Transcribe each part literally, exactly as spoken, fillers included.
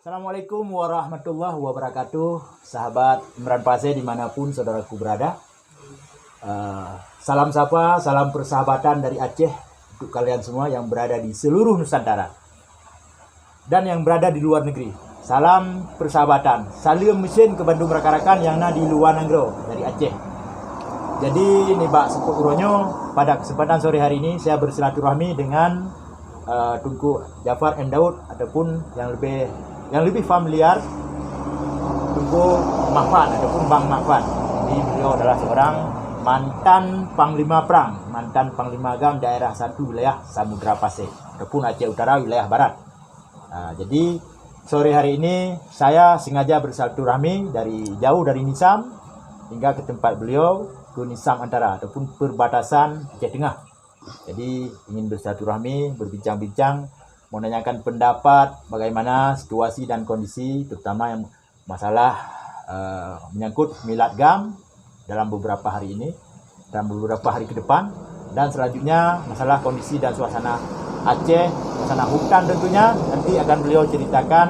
Assalamualaikum warahmatullahi wabarakatuh, sahabat Imran Pasé dimanapun saudaraku berada. Eh, salam sapa, salam persahabatan dari Aceh untuk kalian semua yang berada di seluruh Nusantara dan yang berada di luar negeri. Salam persahabatan, saleuem meusén keu bandum rakan-rakan nyang na di luwa nanggroe dari Aceh. Jadi, nibak seupôt uroe nyoe, pada kesempatan sore hari ini, saya bersilaturahmi dengan eh, Teungku Jafar M Daud ataupun yang lebih, yang lebih familiar, Teungku Mahfan ataupun Bang Mahfan. Jadi, beliau adalah seorang mantan panglima perang, mantan panglima GAM daerah satu wilayah Samudra Pasé ataupun Aceh Utara wilayah barat. Ah, jadi, sore hari ini saya sengaja bersilaturahmi dari jauh dari Nisam hingga ke tempat beliau, ke Nisam Antara ataupun perbatasan Aceh Tengah. Jadi, ingin bersilaturahmi, berbincang-bincang, menanyakan pendapat bagaimana situasi dan kondisi, terutama yang masalah, eh, menyangkut milad GAM dalam beberapa hari ini dan beberapa hari ke depan, dan selanjutnya masalah kondisi dan suasana Aceh, suasana hutan tentunya nanti akan beliau ceritakan,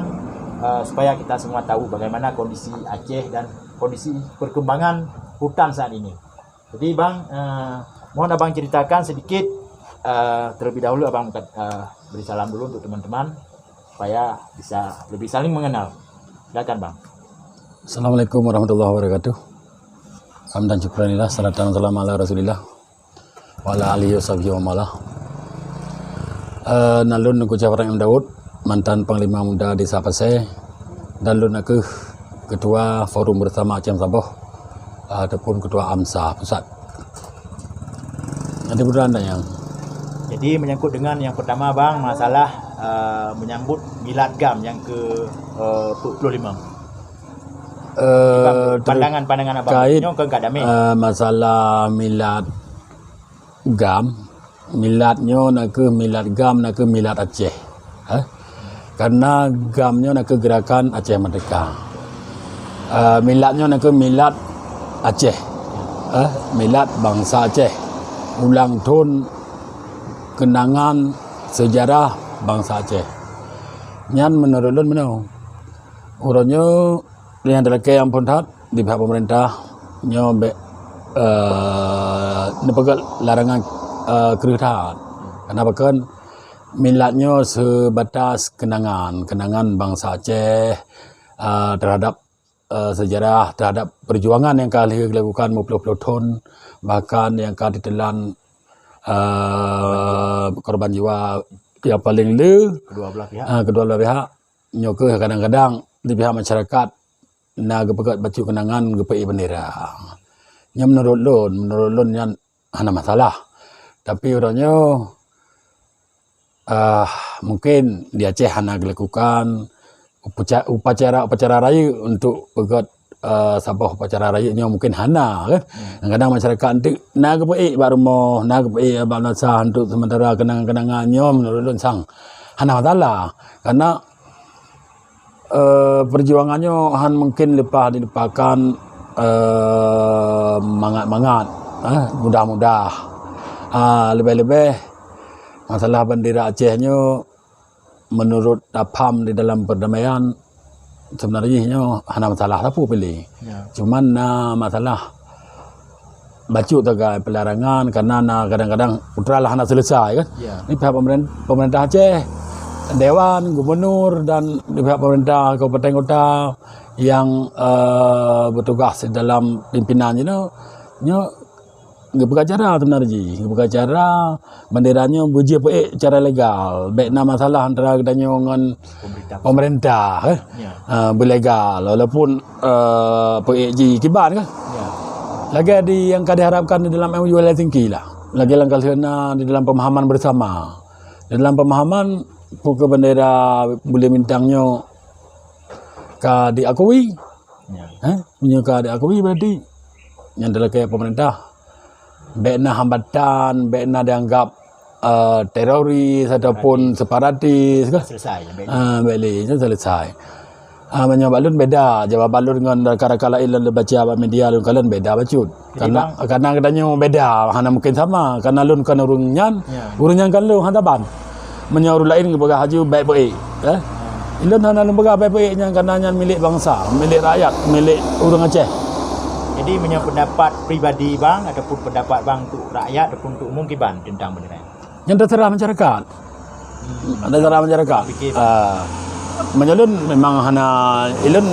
eh, supaya kita semua tahu bagaimana kondisi Aceh dan kondisi perkembangan hutan saat ini. Jadi, Bang, eh, mohon Abang ceritakan sedikit, eh, terlebih dahulu Abang, eh, beri salam dulu untuk teman-teman supaya bisa lebih saling mengenal. Silakan, Bang. Assalamualaikum warahmatullahi wabarakatuh. Hamdan syukranillah, salatan salam ala Rasulillah. Wa ala alihi wa sahbihi wa malah. Eh, nan lôn Teungku Jafar M Daud, mantan Panglima Muda Desa Pasé, dan lôn nakeuh Ketua Forum Bersama Aceh Meusaboh, ataupun Ketua AMSA Pusat. Jadi, menyangkut dengan yang pertama, Bang, masalah, eh, menyambut milad GAM yang ke, eh, empat puluh lima. Eh, Bang, pandangan-pandangan Abang nyoe ke enggak damé? Eh, masalah milad GAM, milad nyoe nakeuh milad GAM, nakeuh milad Aceh. Eh? Karena GAM nyoe nakeuh Gerakan Aceh Merdeka. Eh, milad nyoe nakeuh milad Aceh. Eh, milad bansa Aceh. Ulang thon keunangan sejarah bansa Aceh. Nyan meunurot lôn meunoe. Uroe nyoe nyang talakée nyang phon that di pihak pemerintah nyoe bék, eh, neupeugét larangan, eh, kreueh that. Karena pakon milad nyoe seubatas keunangan, keunangan bansa Aceh, eh, terhadap, eh, sejarah, terhadap perjuangan nyang ka lheueh geulakukan meuploh-ploh thon, bahkan nyang ka jiteulan, eh, korban jiwa nyang paleng le, kedua belah pihak. Eh, kedua belah pihak. Nyoe kheueh kadang-kadang di pihak masyarakat na geupeugét bacut keunangan, geupeuék bendera. Nyan meunurot lôn, meunurot lôn nyan hana masalah. Tapi uroe nyoe, ah, mungkin di Aceh hana geulakukan upaca-, upacara-upacara rayeuk untuk peugét, ah, saboh upacara rayeuk nyoe mungkin hana, kan? Hmm. Kadang-kadang masyarakat enteuk na geupeuék bak rumoh, na geupeuék bak meunasah untuk sementara keunangan-keunangan nyoe meunurot lôn sang hana masalah. Karena eh, perjuangan nyoe han mungkin leupah dilupakan, eh, mangat-mangat, eh, mudah-mudah. Ah, leubeh-leubeh masalah bendera Aceh nyoe, meunurot tapham di dalam perdamaian, seubeunarjih nyoe hana masalah sapeue piléh. Ya. Cuman na masalah bacut tagai pelarangan, karena na kadang-kadang ultra lah hana selesai, kan? Ya. Ni pihak pemeren-, pemerintah Aceh, dewan, gubernur, dan di pihak pemerintah kabupaten kota yang, eh, bertugas dalam pimpinan jinoe, nyoe geupeugah cara sebenarnya jih, geupeugah cara bendera nyoe beujeuet peuék cara legal, bék na masalah antara geutanyoe ngon pemerintah, pemerintah, eh? Ya. Ah, beulegal, walaupun, eh, peuék jih kiban, kan? Ya. Lagée di nyang ka diharapkan di dalam M O U Helsinki lah. Lagée nyang ka lheueh na di dalam pemahaman bersama. Di dalam pemahaman, peu kheueh bendera buleuen bintang nyoe ka diakui. Ya. Eh? Meunyoe ka diakui, berarti nyang dilakée pemerintah bék na hambatan, bék na dianggap, eh, teroris ataupun separatis, kan? Selesai, bék. Ah, bék lé, nyan selesai. Ah, meunyoe bak lôn beda, jawaban lôn ngon rakan-rakan laén lôn baca bak media lôn kalon beda bacut. Jadi, karena, Bang, karena geutanyoe beda, hana mungkin sama. Karena lôn kon ureuëng nyan, ya, ureuëng nyan kon lôn, hana ban. Meunyoe ureuëng laén geupeugah haju bék peuék, eh? Ya. Lôn hana lôn peugah bèk peuék nyan, karena nyan milék bansa, milék rakyat, milék ureueng Aceh. Jadi, meunyoe pendapat pribadi bang ataupun pendapat bang untuk rakyat ataupun untuk umum kiban tentang bendera? Nyan terserah masyarakat. Hmm. Terserah masyarakat. Fikir. Ah, meunyoe lôn memang hana, ilôn,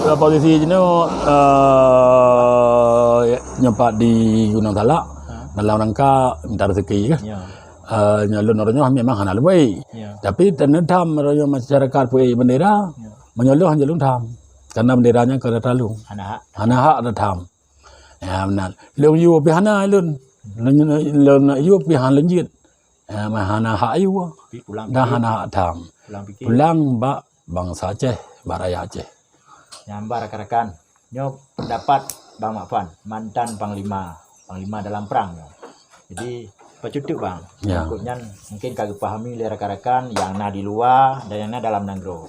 eh, posisi jinoe, eh, nyoe pat di Gunong Salak, ha, dalam rangka minta rezeki, kan. Ya. Eh, nyoe lôn uroe nyoe memang hana lôn beuék. Ya. Tapi teuneudham uroe nyoe masyarakat peuék bendera, ya, meunyoe lôn hana lôn dham. Karena bendera nyan ka rata lôn. Hana hak. Hana hak dah dham. Ya, meunan. Lôn yue pih hana lôn. Lôn, lôn yue pih hana lôn jeuet. Ya, mah hana hak yue. Tapi pulang dah pikir. Hana hak dham. Pulang pikir. Pulang bak bansa Aceh, bak rakyat Aceh. Nyan bah rakan-rakan. Nyoe pendapat Bang Makfan, mantan panglima, panglima dalam perang nyoe. Jadi, pacut teuk, Bang. Ya. Menyangkut nyan mungkin ka geupahami lé rakan-rakan nyang na di luwa dan nyang na dalam nanggroe.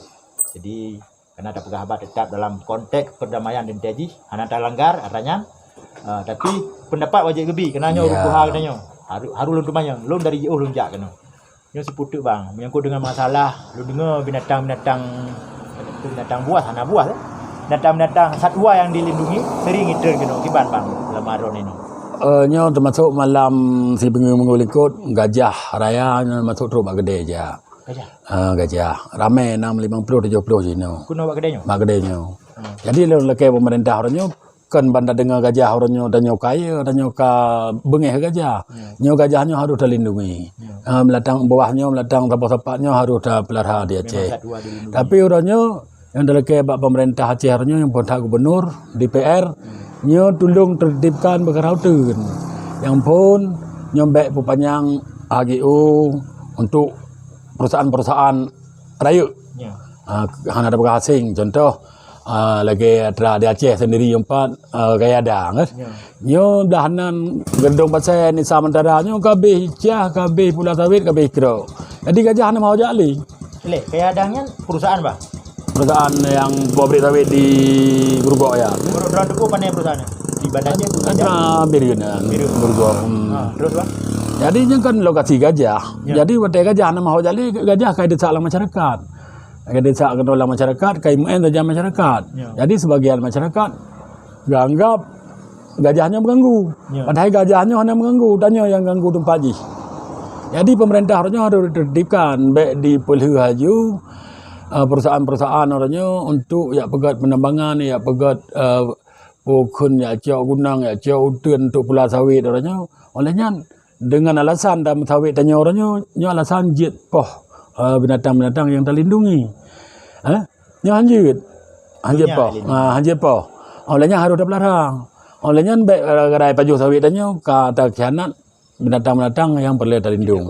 Jadi, kana tapeugah haba teutap dalam konteks perdamaian dan teuh jih, hana talanggar atra nyan. Ah, tapi pendapat wajéb geubi, keunan nyoe, ya, ureueng tuha geutanyoe. Harôh, harôh lôn teumanyong, lôn dari jiôh lôn jak keunoe. Nyoe sipeuteuk, Bang, menyangkut dengan masalah lôn deungoe binatang-binatang, binatang buas, hana buas, eh. Binatang-binatang satwa yang dilindungi sering itreun keunoe, kiban, Bang, lam aron inoe. Eh, nyoe teumasok malam sibeungoh-beungoh likot, gajah raya nyoe masok trok bak keudè jak. Gajah? Ah, gajah. Ramè nam limong ploh tujoh ploh jinoe. Keunoe bak keudè nyoe? Bak keudè nyoe. Hmm. Jadi, lôn lakèe pemerintah uroe nyoe, kon ban tadeungoe gajah uroe nyoe, tanyoe kaya, tanyoe ka beungèh gajah. Ya. Nyoe gajah nyoe harôh talindungi. Ya. Ah, binatang buas nyoe, binatang sapat-sapat nyoe harôh tapeulara di Aceh. Memang satwa dilindungi. Tapi uroe nyoe, nyang talakèe bak pemerintah Aceh uroe nyoe, nyang phon that gubernur, D P R, hmm, nyoe tulông tertibkan peukara uteuen. Nyang phon, nyoe bèk peupanyang H G O untuk perusahaan-perusahaan rayeuk. Ya. Ah, hana tapeugah asing. Contoh, ah, lagèe atra di Aceh sendiri nyoe pat, ah, Kayada, kan? Ya. Nyoe blah nan Geudong Pasè, Nizam Antara nyoe ka abéh cah, ka abéh pula sawét, ka abéh krok. Jadi gajah hana meuhôi jak lé. Lé, Kayada nyan perusahaan, bah? Perusahaan nyang pabrik sawét di Grogok, ya. Menurut droen teupeu pané perusahaan nyan? Di Banda Aceh? Ada Bireuen, Bireuen. Grogok. Hmm. Ha, terus, bah? Jadi nyan kan lokasi gajah. Ya. Jadi watèe gajah hana meuhôi jak lé, gajah ka idesak lam masyarakat. Ka idesak keunoe lam masyarakat, ka imeu'en sajan masyarakat. Ya. Jadi, sebagian masyarakat geuanggap gajah nyoe meuganggu. Ya. Padahai gajah nyoe hana meuganggu, tanyoe nyang ganggu teumpat jih. Jadi, pemerintah uroe nyoe harôh ditertibkan, bèk dipeulheueh laju, eh, perusahaan-perusahaan uroe nyoe untuk jak peugöt penerbangan, jak peugöt, eh, peue kheun, jak cok gunong, jak cok uteuen untuk pula sawét uroe nyoe. Oleh nyan, dengan alasan dan sawét tanyoe uroe nyoe, nyoe alasan jeuet poh, eh, binatang-binatang nyang talindungi. Eh? Nyoe hanjeuet. Hanjeuet poh. Ha, hanjeuet poh. Oleh nyan harôh tapeulara. Oleh nyan bèk gara-gara pajoh sawét tanyoe ka takhianat binatang-binatang nyang peureulèe talindung.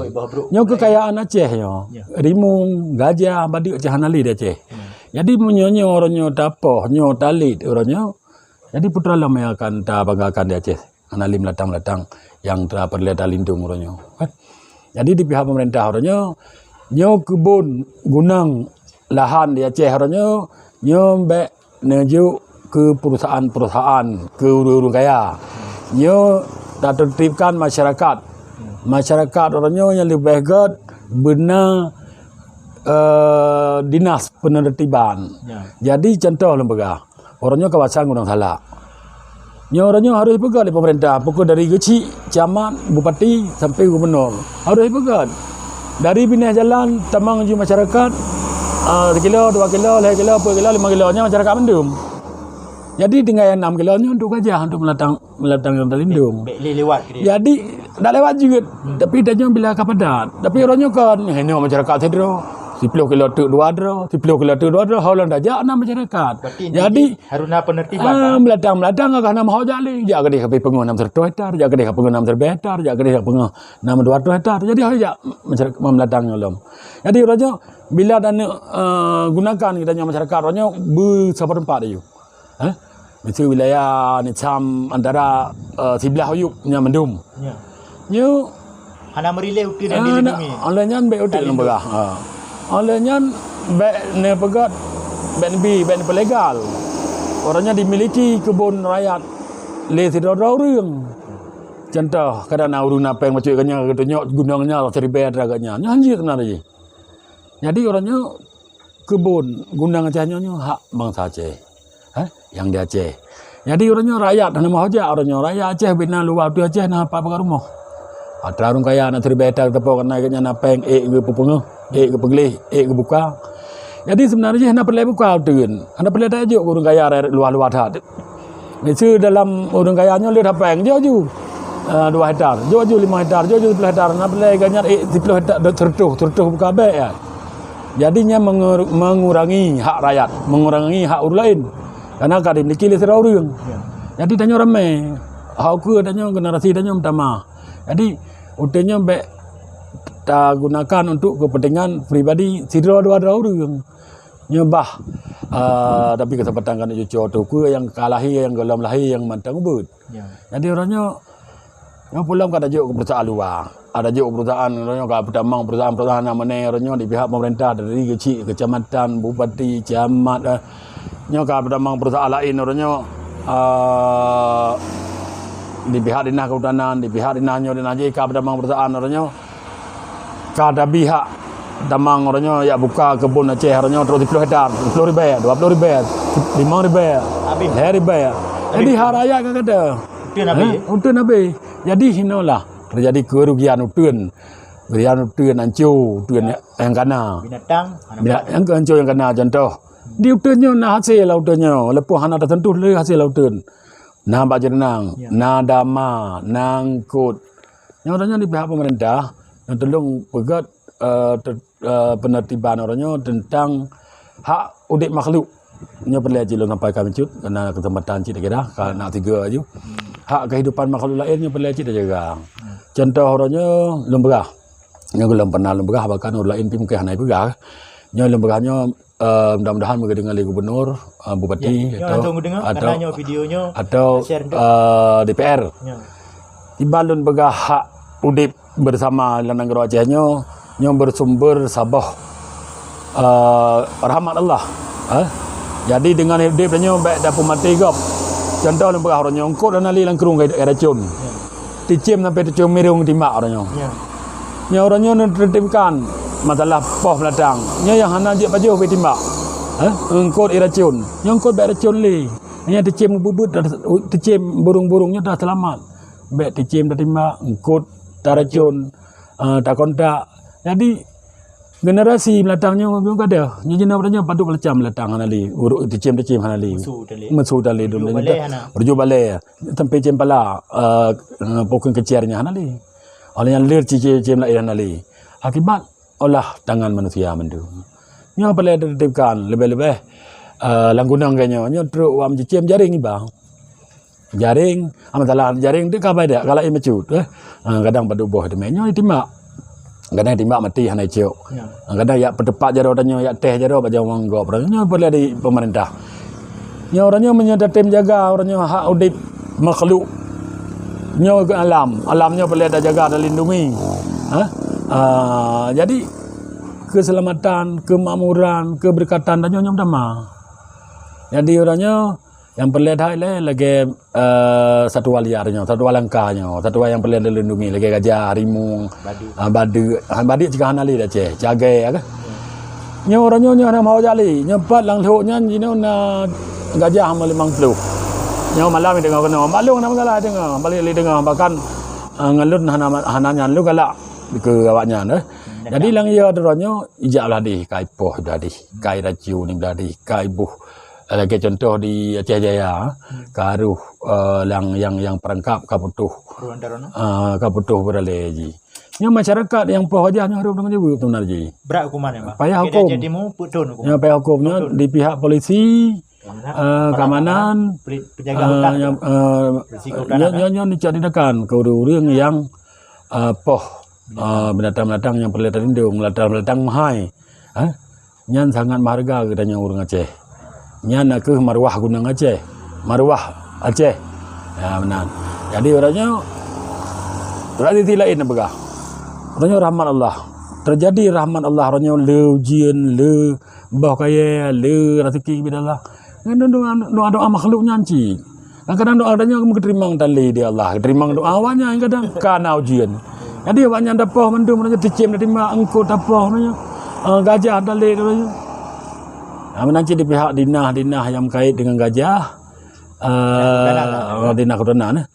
Nyoe keukayaan Aceh nyoe. Ya. Rimueng, gajah, badeuk cit hana lé di Aceh. Hmm. Jadi meunyoe nyoe uroe nyoe tapoh, nyoe talét uroe nyoe, jadi peue lom nyang akan tabanggakan di Aceh? Hana lé binatang-binatang nyang peureulèe talindung uroe nyoe, kan? Jadi di pihak pemerintah uroe nyoe, nyoe keubon, gunong, lahan di Aceh uroe nyoe, nyoe bèk neujok keu perusahaan-perusahaan, keu ureueng-ureueng kaya. Nyoe tatertibkan masyarakat. Masyarakat uroe nyoe nyang leubeh göt beuna, eh, dinas penertiban. Ya. Jadi contoh lôn peugah, uroe nyoe kawasan Gunong Salak. Nyoe uroe nyoe harôh ipeugöt lé pemerintah, pokok dari geuchik, camat, bupati, sampai gubernur. Harôh ipeugöt. Dari binéh jalan tamong ju masyarakat, ah, sikilo, dua kilo, lhèe kilo, peuet kilo, limong kilo, nyan masyarakat mandum. Jadi tinggai nyang nam kilo nyoe untuk gajah, untuk binatang, binatang nyang talindung. Bèk, bèk lé lewat keudéh. Jadi dak lewat jeuet. Hmm. Tapi tanyoe bila ka padat. Tapi uroe nyoe kon, hino masyarakat sidroe. Siploh kilo teuk dua droe, siploh kilo teuk dua droe, ho lom tajak na masyarakat. Berarti jadi, harôh na penertiban, ah, Pak. Binatang-binatang ka hana meuhôi jak lé. Jak keudéh ka peungoh nam siratoh hektar, jak keudéh ka peungoh nam siribèe hektar, jak keudéh ka peungoh nam dua ratoh hektar. Jadi ho jak masyarakat binatang nyoe lom. Jadi uroe nyoe bila taneuk, eh, gunakan geutanyoe masyarakat uroe nyoe beusaboh teumpat laju. Eh? Miseue wilayah Nizam Antara, eh, siblah Oyub nyan mandum. Ya. Nyoe hana meurilèe uteuen nyang dilindungi. Hana, oleh nyan bèk uteuen lôn peugah. Ha. Oleh nyan bèk neupeugöt, bèk neubi, bèk neupeulegal. Uroe nyoe dimiliki keubon rakyat lé sidroe-droe ureueng. Contoh, kadang na ureueng na pèng bacut geuh nyan, geutunyok gunong nyan, siribèe atra geuh nyan. Nyan hanjeuet sebenarnya jih. Jadi uroe nyoe keubon, gunong Aceh nyoe, nyoe hak bansa Aceh. Eh, nyang di Aceh. Jadi uroe nyoe rakyat hana meuhojak uroe nyoe. Rakyat Aceh bina luwah di Aceh na pat peugah rumoh. Atra ureueng kaya na siribèe hekta teupok keunan gobnyan na péng ék geupeupeungeuh, ék geupeugleh, ék geubuka. Jadi seubeunarjih hana peureulèe buka uteuen. Hana peureulèe tajok ureueng kaya luwah-luwah that. Miseue dalam ureueng kaya nyoe le hapéng, jok aju, eh, dua hektar, jok aju lima hektar, jok aju sepuluh hektar, na peureulèe gobnyan ék sepuluh hektar, seratus, seratus buka bèk ya. Jadi nyan mengur-, mengurangi hak rakyat, mengurangi hak ureueng laén. Karena ka dimiliki lé sidroe ureueng. Ya. Jadi tanyoe ramé, hak ukeue tanyoe, generasi tanyoe meutamah. Jadi uteuen nyoe bèk tagunakan untuk kepentingan pribadi sidroe dua droe ureueng. Nyoe bah, ah, tapi keuseumpatan keuneuk cucoe teuh ukeue nyang ka lahé, nyang gohlom lahé, nyang mantong ubeut. Ya. Jadi uroe nyoe, nyoe peulom ka tajok keu perusahaan luwa. Ada jok perusahaan, uroe nyoe ka peutamong perusahaan-perusahaan nyang meuné uroe nyoe di pihak pemerintah dari keuchik kecamatan, bupati, camat, eh. Nyoe ka peutamong perusahaan laén uroe nyoe, eh, di pihak dinas kehutanan, di pihak dinas nyoe, dinas jih ka peutamong perusahaan uroe nyoe. Ka tabi hak tamong uroe nyoe, jak buka keubon Aceh uroe nyoe, trok siploh hektar, siploh ribèe, dua ploh ribèe, limong ribèe, lhèe ribèe. Jadi hak rakyat ka gata. Uteuen habéh. Eh, uteuen habéh. Jadi hinoe lah teujadi keurugian uteuen. Kerugian uteuen, anco uteuen nyang kana. Binatang, nyang keu anco nyang kana, contoh. Di uteuen nyoe na hasé lam uteuen nyoe, walaupun hana taseuntuh lé hasé lam uteuen. Na bak jeunang, na dama, na eungkot. Nyoe uroe nyoe di pihak pemerintah, nyoe tulông peugöt, eh, te-, eh, penertiban uroe nyoe tentang hak udép makhluk. Nyoe peureulèe cit lôn sampaikan bacut, karena keuseumpatan cit kira, ka na tiga aju. Hak kehidupan makhluk laén nyoe peureulèe cit tajaga. Contoh uroe nyoe lôn peugah. Nyoe lôn pernah lôn peugah, bahkan ureueng laén pih mungken hana jipeugah. Nyoe lôn peugah nyoe, eh, mudah-mudahan meudeungoe lé gubernur, eh, bupati, atau, atau, eh, D P R. Kiban lôn peugah hak udép bersama lam nanggroe Aceh nyoe, nyoe bersumber saboh, eh, rahmat Allah. Eh? Jadi deungon udép nyoe bèk tapeumaté gob. Contoh lôn peugah uroe nyoe eungkot hana lé lam krueng ka, ka racôn. Teucém sampai teucém mirong timbak uroe nyoe. Nyoe uroe nyoe neuteuteukan masalah poh beulatang. Nyoe nyang hana jeuet pajoh bèk timbak. Eh? Eungkot iracôn. Nyoe eungkot bèk racôn lé. Nyoe teucém bubet, teucém burung-burung nyoe dah seulamat. Bèk teucém tatimbak, eungkot taracôn, eh, takontak. Jadi, generasi beulatang nyoe, nyoe ka deuh. Nyoe jinoe nyoe padub macam beulatang hana lé. Ureueng teucém-teucém hana lé. Meusu talé. Meusu talé dum balèe hana. Beurujung balèe. Sampai cém pala, eh, eh, pokon keucèr nyan hana lé. Oleh nyan lé cém-cém laén hana lé. Akibat olah tangan manusia mandum. Nyoe peureulèe teuteupkan leubeh-leubeh, eh, lam gunong keu nyoe. Nyoe trok wam cicém jaréng iba. Jaréng, ah, masalah jaréng tu ka bai dak, ka laén bacut, eh. Ah, kadang padub boh teumé nyoe timbak. Kadang timbak maté hana icok. Ah, kadang yak peuteupat jaroe tanyoe, yak teh jaroe bak jawang gob. Nyoe peureulèe di pemerintah. Nyoe uroe nyoe meunyoe tatem jaga uroe nyoe hak udép makhluk. Nyoe keu alam, alam nyoe peureulèe tajaga, talindungi. Ha? Ah, jadi keuseulamatan, keumakmuran, keubeureukatan tanyoe nyoe beutama. Jadi uroe nyoe nyang peureulèe that lé lagèe, eh, satwa liar nyoe, satwa langka nyoe, satwa nyang peureulèe dilindungi lagèe gajah, harimau, ah, badeuk. Ah, badeuk cit ka hana lé di Aceh, cagèe ka. Nyoe uroe nyoe, nyoe hana meuhojak lé. Nyoe pat lam Lhok nyan jinoe na gajah meulimong ploh. Nyoe malam i teungoh keunoe. Bak lôn hana masalah i teungoh. Balek lé teungoh. Bahkan, ah, ngon lôn hana, hana nyan lôn galak keu awaknyan, eh. Jadi lam yö droe nyoe ijak blah deh, kai poh blah deh, kai racun blah deh, kai boh. Lagèe contoh di Aceh Jaya, ka rôh, eh, nyang, nyang, nyang peurangkap ka putôh. Ah, ka putôh beuralèe jih. Nyoe masyarakat nyang poh gajah nyoe harôh tanggung jaweueb sebenar jih. Brat hukuman nyan, Bang? Payah hukum. Nyoe payah hukum nyoe di pihak polisi, eh, keamanan, penjaga hutan, eh, nyoe, nyoe, nyoe dicok tindakan keu ureueng-ureueng nyang, eh, poh, eh, binatang-binatang nyang peureulèe talindong, binatang-binatang meuhai. Eh? Nyan sangat meuharga geutanyoe ureueng Aceh. Nyan nakeuh maruah gunong Aceh, maruah Aceh. Ya, meunan. Jadi uroe nyoe, tradisi laén neupeugah. Uroe nyoe rahmat Allah. Teujadi rahmat Allah uroe nyoe, le ujeuen, le boh kayèe, le raseuki bidallah. Ngon doa, doa, doa makhluk nyan cit. Kadang-kadang doa geutanyoe meuteurimong talé di Allah, geutanyoe doa awaknyan kadang ka na ujeuen. Jadi awaknyan tapoh mandum, uroe nyoe teucém tatimbak, eungkot tapoh uroe nyoe, eh, gajah talé uroe nyoe. Meunan cit di pihak dinah-dinah nyang kait deungon gajah, eh, dinah keturunan, eh.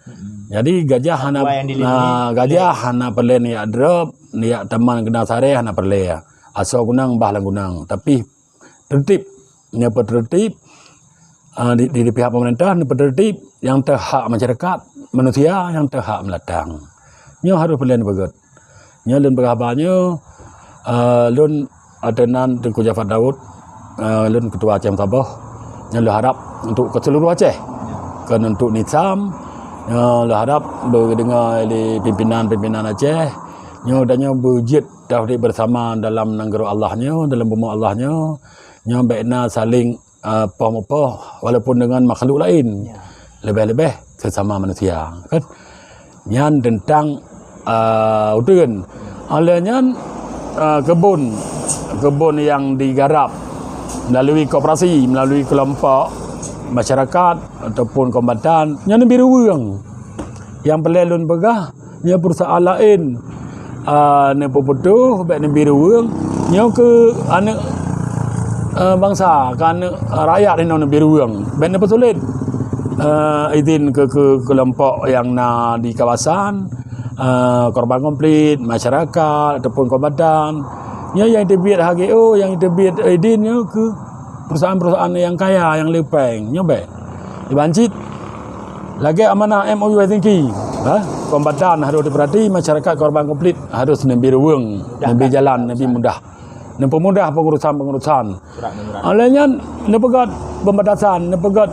Jadi gajah hana, ah, gajah hana peureulée neujak drop, neujak taman keunan sarée hana peureulée. Asoe gunong bah lam gunong, tapi teureutib, neupeuteureutib, ah, di, di, di pihak pemerintah neupeuteureutib nyang teuhak masyarakat, manusia nyang teuhak meulatang. Nyoe harôh peureulée neupeugét. Nyoe lôn peugah haba nyoe, eh, lôn ateueh nan Teungku Jafar Daud, eh, lôn Ketua Aceh Meusaboh. Nyoe lôn harab untuk keu seuluruh Aceh, kon untuk Nisam. Nyoe lôn harab beudeungoe lé pimpinan-pimpinan Aceh. Nyoe dan nyoe beujeuet tauhid bersama dalam nanggroe Allah nyoe, dalam bumoe Allah nyoe. Nyoe bék na saléng ah, poh-meupoh walaupun deungon makhluk laén. Ya. Leubeh-leubeh sesama manusia, kan? Nyan teuntang, ah, uteuen. Oleh nyan, ah, keubon, keubon nyang digarap melalui koperasi, melalui kelompok masyarakat ataupun kombatan, nyan neubi ruweueng. Nyang peureulée lôn peugah, nyoe perusahaan laén, ah, neupeuputoh, bék neubi ruweueng, nyoe keu aneuëk, eh, bansa, keu aneuëk rakyat inoe neubi ruweueng. Bék neupeusulet, eh, idin keu, keu kelompok nyang na di kawasan, eh, korban konflik, masyarakat ataupun kombatan. Nyoe nyang teubiet H G O, nyang teubiet idin nyoe keu perusahaan-perusahaan nyang kaya, nyang leupeng, nyoe bék. Diban cit, lagée amanah M O U Helsinki, ha? Kombatan harôh dipeurati, masyarakat korban konflik harôh neubi ruweueng, neubi jalan, neubi mudah. Neupeumudah pengurusan-pengurusan. Oleh nyan, neupeugét pembatasan, neupeugét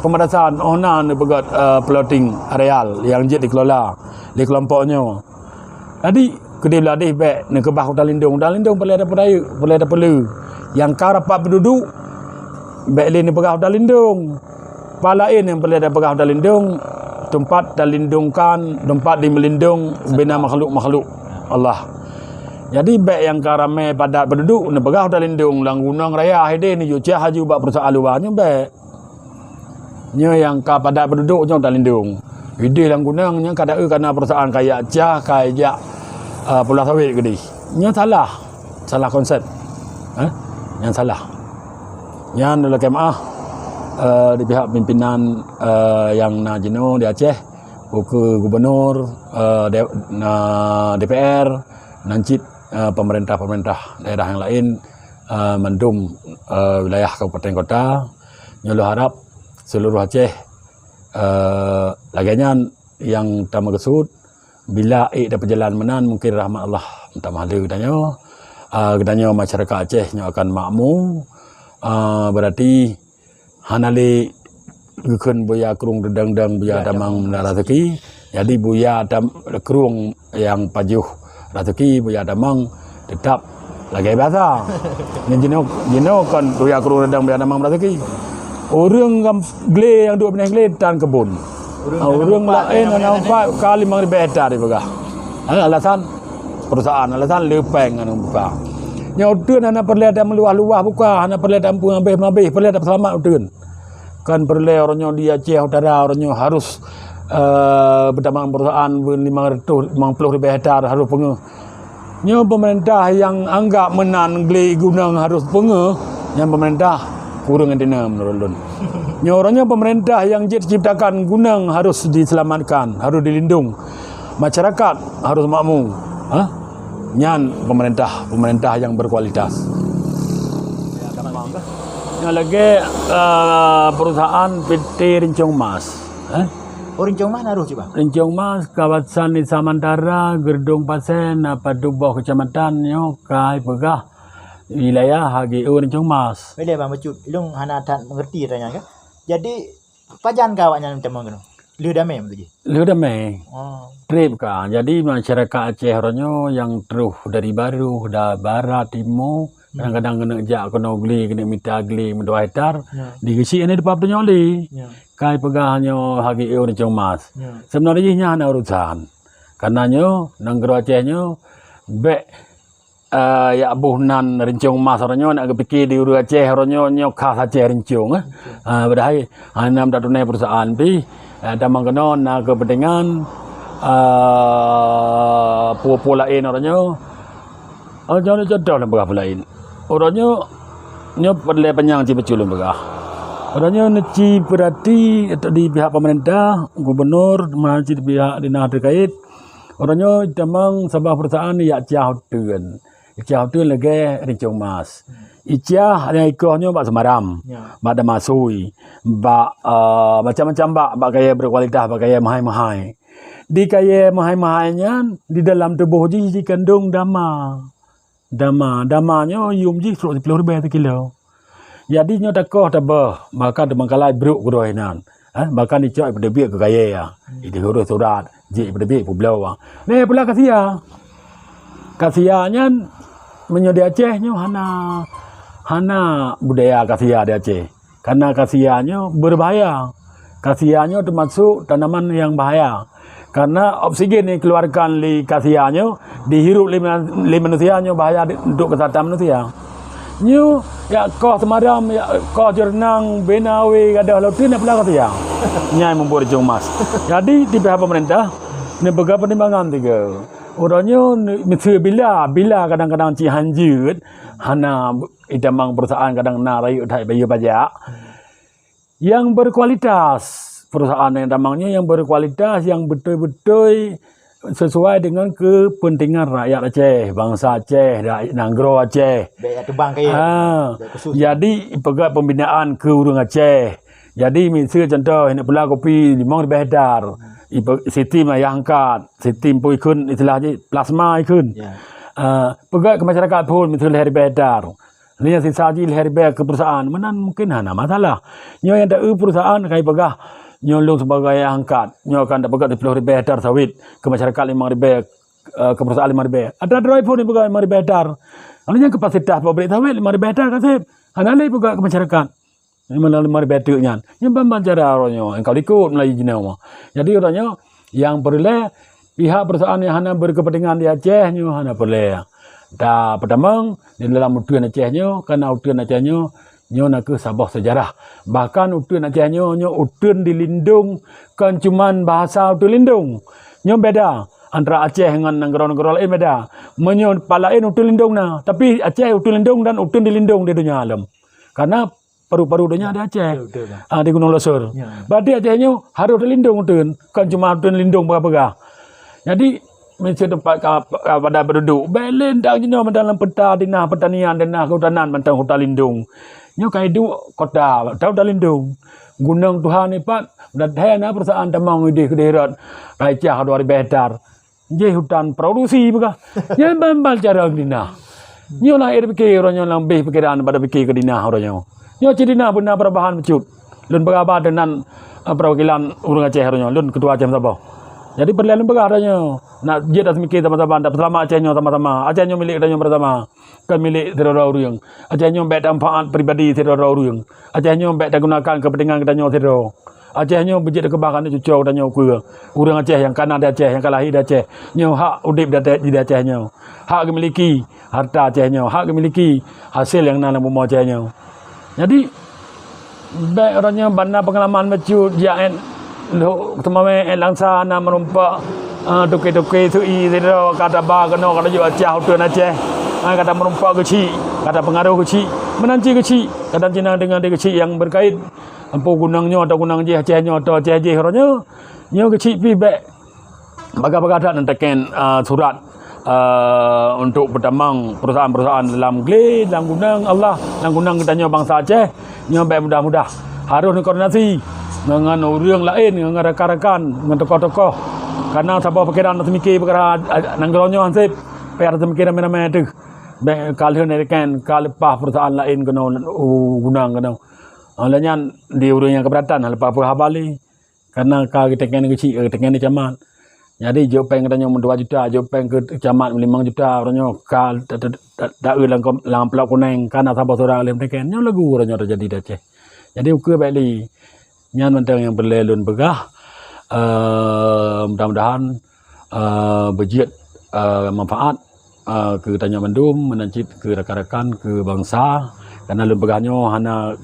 pembatasan, oh na neupeugét, eh, plotting areal nyang jeuet dikelola lé kelompok nyoe. Jadi, keudeh beuladeh bék neukeubah hutan lindong. Hutan lindong peureulée tapeurayeuk, peureulée tapeuleu. Nyang ka rapat peududuek, bék lé neupeugah hutan lindong. Peue laén nyang peureulée tapeugah hutan lindong, teumpat talindongkan, teumpat dimeulindong bina makhluk-makhluk Allah. Jadi, bék nyang ka ramé padat peududuek neupeugah hutan lindong, lam gunong raya hideh neujok cah laju bak perusahaan luwa nyoe bék. Nyoe nyang ka padat peududuek nyoe talindong. Ideh lam gunong nyoe ka taeu kana perusahaan kaya cah ka jak, eh, pula sawét keudeh. Nyoe salah. Salah konsep. Eh? Nyan salah. Nyan lôn lakée meuáh, eh, di pihak pimpinan, eh, nyang na jinoe di Aceh, ukeue gubernur, eh, de-, na D P R, nan cit, eh, pemerintah-pemerintah daerah nyang laén, eh, mandum, eh, wilayah kabupaten kota. Nyoe lôn harab seuluruh Aceh, eh, lagée nyan nyang tameukeusut, bila ék tapeujalan meunan mungken rahmat Allah meutamah lé geutanyoe. Ah, geutanyoe masyarakat Aceh nyoe akan makmu, ah, berarti hana lé geukheun buya krueng teudang-dang buya tamang raseuki. Jadi buya tam-, krueng nyang pajoh raseuki, buya tamang teutap lagée biasa. Nyan jinoe, jinoe kon buya krueng teudang buya tamang raseuki. Ureuëng gam-, glé nyang duek binéh glé tan keubon. Ureuëng laén hana manfaat ka limong ribée hektar dipeugah. Ha, alasan perusahaan, alasan leupeng ngon buka. Nyoe uteuen hana peureulée tameuluwah-luwah buka, hana peureulée tameupeuhabéh-habéh, peureulée tapeuseulamat uteuen. Kan peureulée uroe nyoe di Aceh Utara, uroe nyoe harus, eh, beutamong perusahaan beu limong reutôh limong ploh ribée hektar harus peungeuh. Nyoe peumeurintah nyang anggap meunan glé gunong harôh peungeuh, nyan peumeurintah kureueng ateueh na meunurot lôn. Nyoe uroe nyoe peumeurintah nyang jeuet ciptakan gunong harôh diseulamatkan, harôh dilindong. Masyarakat harôh makmu. Ha? Nyan peumeurintah, peumeurintah nyang berkualitas. Nyoe lagée, eh, perusahaan P T Rincong Mas. Eh? Oh, Rincong Mas na rôh cit, Bang? Rincong Mas, kawasan Desa Mantara, Geurdong Pasé, na padub boh keucamatan nyoe ka ipeugah wilayah H G O Rincong Mas. Boleh, Bang, bacut. Ilôn hana that mengerti ata nyan kan. Jadi, pajan ka awaknyan meutamong keunoe? Lheueh damé meutuju? Lheueh damé. Oh. Trép ka. Jadi, masyarakat Aceh uroe nyoe nyang troh dari baroh, da-, barat, timu, kadang-kadang keuneuk jak keunoe glé, keuneuk mita glé meudua hektar, ya, digeusyik hana teupah peutunyok lé. Ya. Ka ipeugah nyoe H G O Rincong Mas. Ya. Seubeunarjih nyan hana urosan. Karena nyoe, nanggroe Aceh nyoe, bék, eh, jak boh nan Rincong Mas uroe nyoe, nak geupike di ureuëng Aceh uroe nyoe, nyoe khas Aceh Rincong, eh. Betul. Ah, padahai hana meudat tunai perusahaan pih, eh, tamong keunoe na keupeuntengan, eh, peue-peue laén uroe nyoe. Oh, contoh lôn peugah peue laén. Uroe nyoe, Nyoe peureulée panyang cit bacut lôn peugah. Uroe nyoe neuci peurati di pihak pemerintah, gubernur, meunan cit di pihak dinas terkait. Uroe nyoe tamong saboh perusahaan jak cah uteuen. Cah uteuen lagée rincong mas. Icah nyang ikoh nyoe bak Seumaram, ya, bak Damasui, bak, eh, macam-macam bak, bak kayée berkualitas, bak kayée meuhai-meuhai. Di kayée meuhai-meuhai nyan, di dalam tuboh jih jikandong dama. Dama, dama nyoe yum jih trok siploh ribée sikilo. Jadi nyoe takoh tabeuh, bahkan teumangkalai brok keudroe inan. Eh, bahkan icok ipeuteubiet keu kayée, ya. Iteuhurôh surat, jih ipeuteubiet peubloe. Neh pula kasia. Kasia nyan meunyoe di Aceh nyoe hana, hana budaya kasia di Aceh. Karena kasia nyoe berbahaya. Kasia nyoe termasuk tanaman yang bahaya. Karena oksigen yang dikeluarkan lé kasia nyoe dihirup lé, lé manusia nyoe bahaya di, untuk kesehatan manusia. Nyoe jak koh Seumaram, jak koh Jeurnang, Binawe, gadoh lom teungoh pula kasia. Nyai mubuet rincong mas. Jadi di pihak pemerintah neupeugah pertimbangan tiga. Uroe nyoe miseue bila, bila kadang-kadang cit hanjeuet, hana itamong perusahaan kadang na rayeuk that bayeue pajak. Yang berkualitas, perusahaan yang tamong nyoe yang berkualitas, yang beutôi-beutôi sesuai dengan kepentingan rakyat Aceh, bansa Aceh, ra-, nanggroe Aceh. Bék jak teubang kayée. Ha. Bék khusus. Jadi peugah pembinaan keu ureuëng Aceh. Jadi miseue contoh, neuk pula kopi limong ribée hektar. Ipe-, sistem ayah angkat, sistem peue ikheun istilah jih plasma ikheun. Ya. Ah, peugah keu masyarakat phon miseue lhée ribée hektar. Lheueh sisa jih lhée ribée keu perusahaan, meunan mungkin hana masalah. Nyoe nyang taeu perusahaan kai peugah, nyoe lôn sibagai angkat, nyoe akan tapeugah siploh ribée hektar sawit keu masyarakat limong ribée, eh, keu perusahaan limong ribée. Ada droe phon ipeugah limong ribée hektar. Lalu nyang kapasitas pabrik sawit limong ribée hektar ka seb. Hana lé ipeugah keu masyarakat. Limong, limong ribée teuk nyan. Nyan ban-ban cara uroe nyoe, engkau likot Melayu jinoe. Jadi uroe nyoe, nyang peureulée pihak perusahaan nyang hana berkepentingan di Aceh nyoe hana peureulée. Ta peutamong di dalam uteuen Aceh nyoe, karena uteuen Aceh nyoe, nyoe na kheueh saboh sejarah. Bahkan uteuen Aceh nyoe, nyoe uteuen dilindong, kon cuman bahasa uteuen lindong. Nyoe beda antara Aceh ngon nanggroe-nanggroe laén beda. Meunyoe pat laén uteuen lindong na, tapi Aceh uteuen lindong dan uteuen dilindong di donya lom. Karena paru-paru donya di Aceh. Betul, betul, Bang. Ah, di Gunung Leuser. Ya. Berarti Aceh nyoe harôh teulindong uteuen, kon cuma uteuen lindong peugah-peugah. Jadi, miseue teumpat ka, ka padan peududuek, bék lé dang jinoe mantong lam peta dinas pertanian, dinas kehutanan mantong hutan lindung. Nyoe ka iduek kota, tahu hutan lindung. Gunong tuha nyoe pat, dan hai na perusahaan tamong ideh keudeh rot, ka icah dua ribée hektar. Jih hutan produksi peugah. Nyan ban-ban cara keu dinah. Nyoe lah ék pike uroe nyoe lam beh pikiran pada pike keu dinah uroe nyoe. Nyoe cit dinah beuna perubahan bacut. Lôn peugah ba dengan, eh, perwakilan ureuëng Aceh uroe nyoe, lôn ketua Aceh meusaboh. Jadi peureulée lôn peugah uroe nyoe, nak jeuet dah seumike sama-sama, dan peuseulamat Aceh nyoe sama-sama. Aceh nyoe milék geutanyoe bersama. Kon milék sidroe-droe ureuëng. Aceh nyoe bék tamanfaat pribadi sidroe-droe ureuëng. Aceh nyoe bék tagunakan keupeuntengan geutanyoe sidroe. Aceh nyoe beujeuet dikeubah keu aneuk cucoe geutanyoe keue. Ureuëng Aceh nyang ka na di Aceh, nyang ka lahé di Aceh. Nyoe hak udeb di Aceh, di Aceh nyoe. Hak geumiliki harta Aceh nyoe, hak geumiliki hasé nyang na lam bumoe Aceh nyoe. Jadi, bék uroe nyoe ban na peungalaman bacut jak ét lhok teumawé ét Langsa na meurumpok, eh, toke-toke seu-i sidroe ka taba keunoe ka tajok Aceh uteuen Aceh. Eh, ka tameurumpok geuchik, ka tapeungaroh geuchik. Meunan cit geuchik, kadang cit na deungon di geuchik nyang beukait. Ampo gunong nyoe atau gunong jih, Aceh nyoe atau Aceh jih uroe nyoe. Nyoe geuchik pih bék bagah-bagah that neuteken, ah, surat, ah, untuk peutamong perusahaan-perusahaan dalam glé, dalam gunong Allah, dalam gunong geutanyoe bansa Aceh. Nyoe bék mudah-mudah. Harôh neukoordinasi ngon, ngon ureuëng laén, ngon rakan-rakan, ngon tokoh-tokoh. Karena saboh pikiran seumike peukara, ah, nanggroe nyoe hanseb, payah seumike ramé-ramé teuh. Bék ka lheueh neuteken, ka leupah perusahaan laén keunoe u gunong keunoe. Ah, lheueh nyan di ureuëng nyang keberatan leupah peue haba lé. Karena ka geuteken geuchik, geuteken di camat. Jadi jok péng geutanyoe meudua juta, jok péng keu camat meulimong juta, uroe nyoe ka ta-, ta-, ta-, taeu lam kom-, lam amplop kuneng, ka na saboh sira lé meuteken. Nyoe lagu uroe nyoe teujadi di Aceh. Jadi ukeue bék lé. Nyan mantong nyang peureulée lôn peugah. Eh, mudah-mudahan eh, beujeuet, eh, manfaat, eh, keu tanyoe mandum, meunan cit keu rakan-rakan, keu bansa. Karena lôn peugah nyoe hana,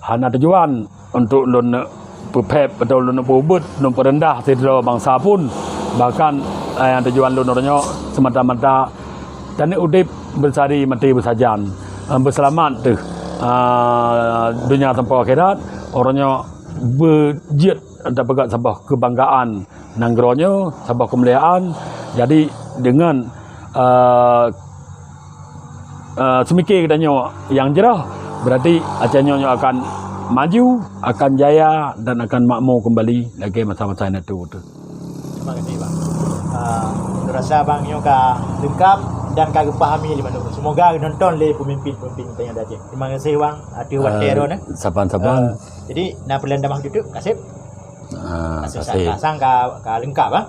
hana tujuan untuk lôn neuk peuphép atau lôn neuk peuubeuet, lôn peureundah sidroe bansa pun. Bahkan, eh, nyang tujuan lôn uroe nyoe semata-mata taneuk udeb beusari maté beusajan, eh, beuseulamat teuh. ah, dunia sampoe akhirat, uroe nyoe beujeuet tapeugah saboh keubanggaan nanggroe nyoe, saboh keumuliaan. Jadi deungon, ah, ah, seumike geutanyoe nyang jroh, berarti Aceh nyoe, nyoe akan maju, akan jaya dan akan makmu kembali lagée masa-masa nyang na teuh. Terima kasih, Bang. Ah, rasa Bang nyoe ka leungkap dan ka geupahami lé mandum. Semoga geunonton lé peumimpin-peumimpin geutanyoe di Aceh. Terima kasih, Bang, ateueh watée droeneuh. Saban-saban. Ah, jadi na peureulee tamah tutup, Kaseb? Ah, kasih. Sang ka, ka leungkap, ah.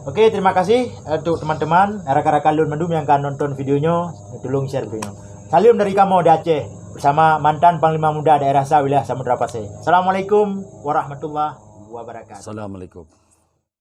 Oke, terima kasih untuk teman-teman, rakan-rakan lôn mandum nyang ka nonton video nyoe, tolong share video nyoe. Salam dari kamoe di Aceh bersama mantan Panglima Muda Daerah Sa Wilayah Samudra Pasé. Assalamualaikum warahmatullahi wabarakatuh. Assalamualaikum.